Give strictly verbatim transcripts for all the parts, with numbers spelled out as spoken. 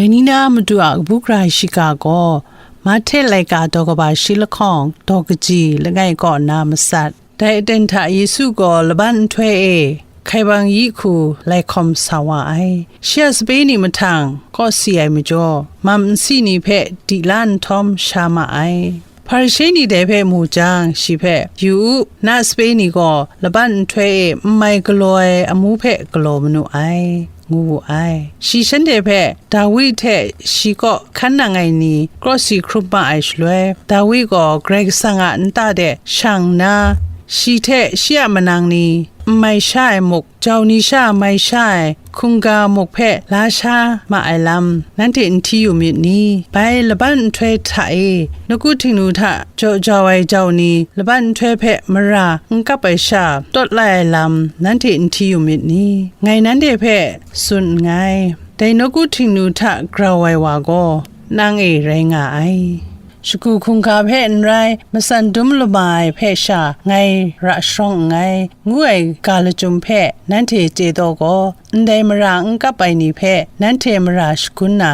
Dai ni na Madu a kabu gara shiga gaw, Mahte laika daw kaba shi lahkawng, daw kaji langai kaw nna matsat. Dai aten hta Yesu gaw laban nhtoi e hkai bang yi hku lai hkawm sa wa ai. Shi a sape ni mahtang kawsi ai majaw, mam nsi ni hpe di la nhtawm sha ma ai. Hparishe ni dai hpe mu jang, shi hpe, "Yu u, na sape ni gaw laban nhtoi e n mai galaw ai amu hpe galaw manu ai," ngu wu ai. Shi shanhte hpe, Dawi hte shi kaw hkan nang ai ni krawsi hkrum ma ai shaloi, Dawi gaw Karai Kasang a nta de shang nna, shi hte shi a manang ni n mai sha ai muk, jau ni sha mai sha ai hkungga muk hpe la sha ma ai lam, nanhte n hti yu myit ni? Bai laban nhtoi hta e, nawku Htingnu hta jaw jau ai jau ni laban nhtoi hpe mara n kap ai sha tawt lai ai lam, nanhte n hti yu myit ni? Ngai nanhte hpe tsun nngai. Dai nawku Htingnu hta grau ai wa gaw, nang e rai nga ai. Shagu hkungga hpe n rai, matsan dum lama ai hpe sha ngai ra sharawng nngai, ngu ai ga lachyum hpe nanhte chye taw gaw, ndai mara n kap ai ni hpe nanhte mara shagun na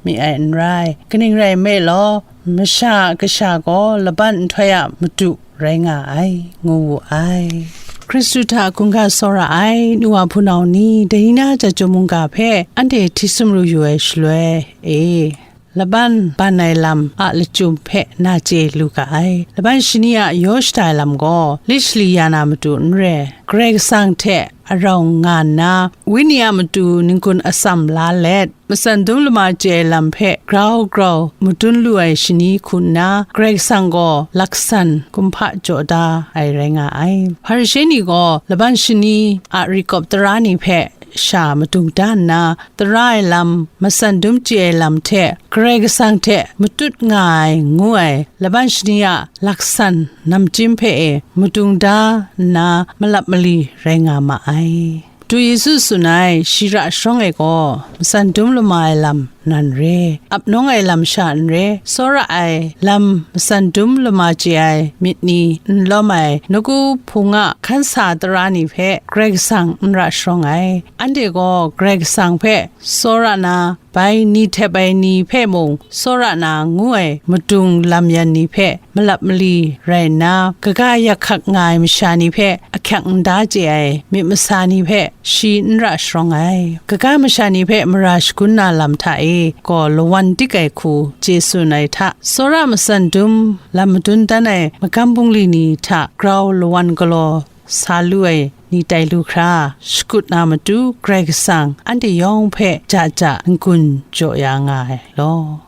mi ai n rai. Kaning rai nme law, Masha a Kasha gaw laban nhtoi a Madu rai nga ai, ngu wu ai. Hkristu hta hkungga tsawra ai nu wa hpunau ni, dai ni na chyum mungga hpe anhte hti sumru yu ai shaloi e, laban ban ai lam a lachyum hpe na chye lu ga ai. Laban shani a yaw shada ai lam gaw, lit shali ya na matu n re, Karai Kasang hte arau nga nna, Wenyi a matu n-gun atsam la let, matsan dum lama chye ai lam hpe grau grau madun lu ai shani hku nna, Karai Kasang gaw laksan kumhpa jaw da ai rai nga ai. Hparishe ni gaw laban shani a rikawp tara ni hpe sha madung da nna, tara ai lam, matsan dum chye ai lam hte Karai Kasang hte matut nga ai ngu ai laban shani a laksan namchyim hpe e madung da nna malap mali rai nga ma ai. Madu Yesu tsun ai, shi ra sharawng e gaw, matsan dum lama ai lam nan re, ap nawng ai lam sha n re, tsawra ai lam matsan dum lama chye ai myit ni n lawm ai, nawku hpung a hkan sa tara ni hpe Karai Kasang n ra sharawng ai. Anhte gaw Karai Kasang hpe tsawra na, bai ni htep ai ni hpe mung tsawra na ngu ai madung lam yan ni hpe malap mali rai nna, kaga yak hkak nga ai masha ni hpe ahkyak nda chye ai myit masa ni hpe shi n ra sharawng ai. Kaga masha ni hpe mara shagun na lam hta e gaw lawan dik ai hku chye tsun ai hta, tsawra matsan dum lam madun dan ai magam bungli ni hta grau lawan galaw sa lu ai ni tai lu hkra, shakut na matu Karai Kasang anhte yawng hpe ja ja n-gun jaw ya nga ai law.